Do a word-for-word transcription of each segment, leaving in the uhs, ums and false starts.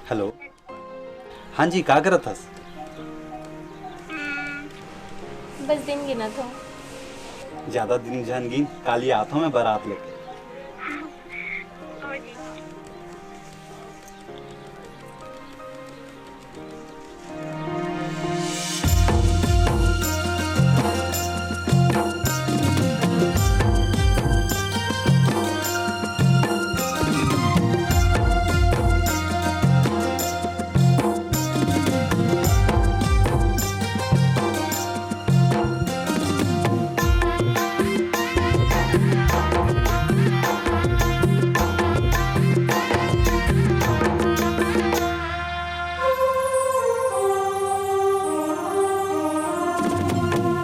Hello. हाँ जी, का करत हस? बस दिन गिनत हूँ। ज्यादा दिन झन गिन, काली आत हूँ मैं बारात लेके।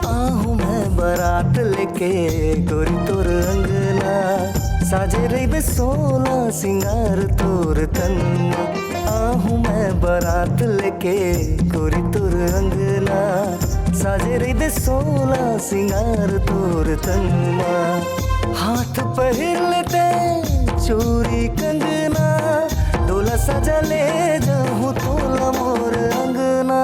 आहूँ मैं बरात लेके गोरी तोर अंगना, साजे रहिबे सोला सिंगार तोर तन मा। आहूँ मैं बरात लेके गोरी तोर अंगना, साजे रहिबे सोला सिंगार तोर तन मा। हाथ पहिर लेते चूरी कंगना, डोला सजा ले जाहूँ तोला मोर अंगना।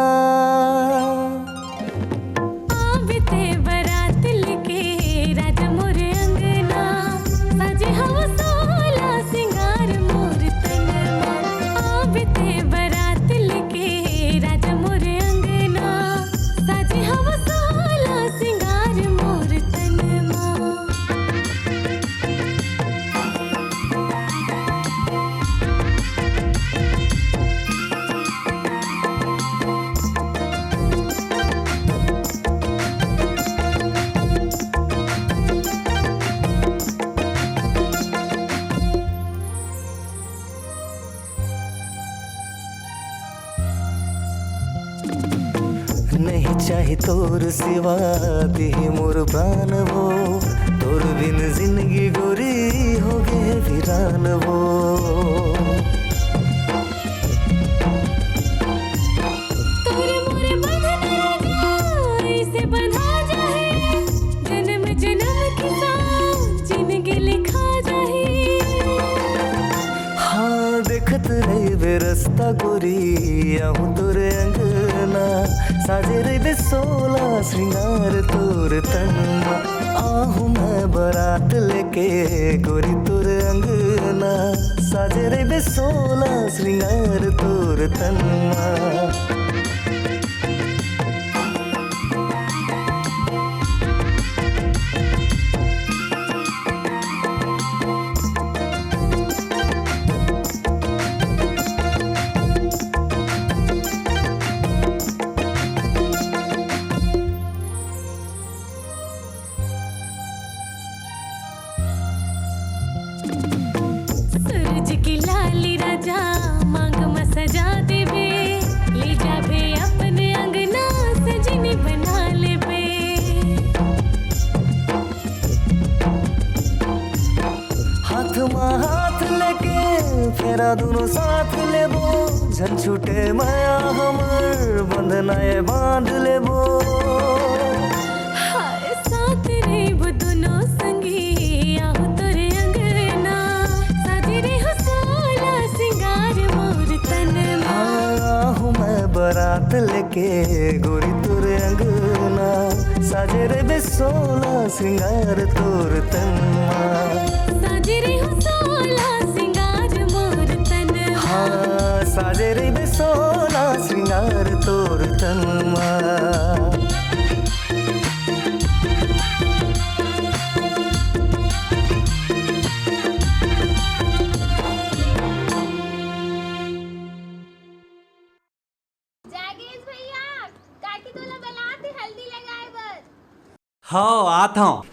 आबे ते बरात लेके राजा मोर अंगना, साजे हवा सोला सिंगार मोर तन मा। आबे ते बरात लेके राजा मोर अंगना, साजे हवा सोला सिंगार मोर तन मा। नहीं चाही तोर सिवा दिही मोर प्राण वो, तोर बिन जिंदगी गोरी हो गे वीरान वो। तोर मोर बंधन राजा ऐसे बंधा जाहे, जन्म जन्म के साथ जिंदगी लिखा जाहे। हाँ, देखत रहिबे रस्ता गोरी, आहूँ तोर अंगना, साजे रहिबे सोला श्रृंगार तोर तन मा। आहूँ मैं बरात लेके गोरी तोर अंगना, साजे रहिबे सोला श्रृंगार तोर तन मा। सूरज के लाली राजा मांग म सजा देबे, ले जाबे अपन अंगना सजनी बना लेबे। हाथ मा हाथ लेके फेरा दोनों साथ लेबो, झन छूटे मया हमर बंधना ये बांध लेबो। हाय साथ रहिबो दोनों संगी, आहूँ तोर अंगना, साजे रहिहूँ सोला सिंगार मोर तन मा। हाँ, आहूँ मैं बरात लेके गोरी तोर अंगना, साजे रहिबे सोला श्रृंगार तोर तन मा। साजे रहिहूँ सोला सिंगार मोर तन मा। हाँ, साजे रहिबे सोला श्रृंगार तोर तन मा। जागेश भैया, काकी तोला बलात हे हल्दी लगाए बर। हव, आत हंव।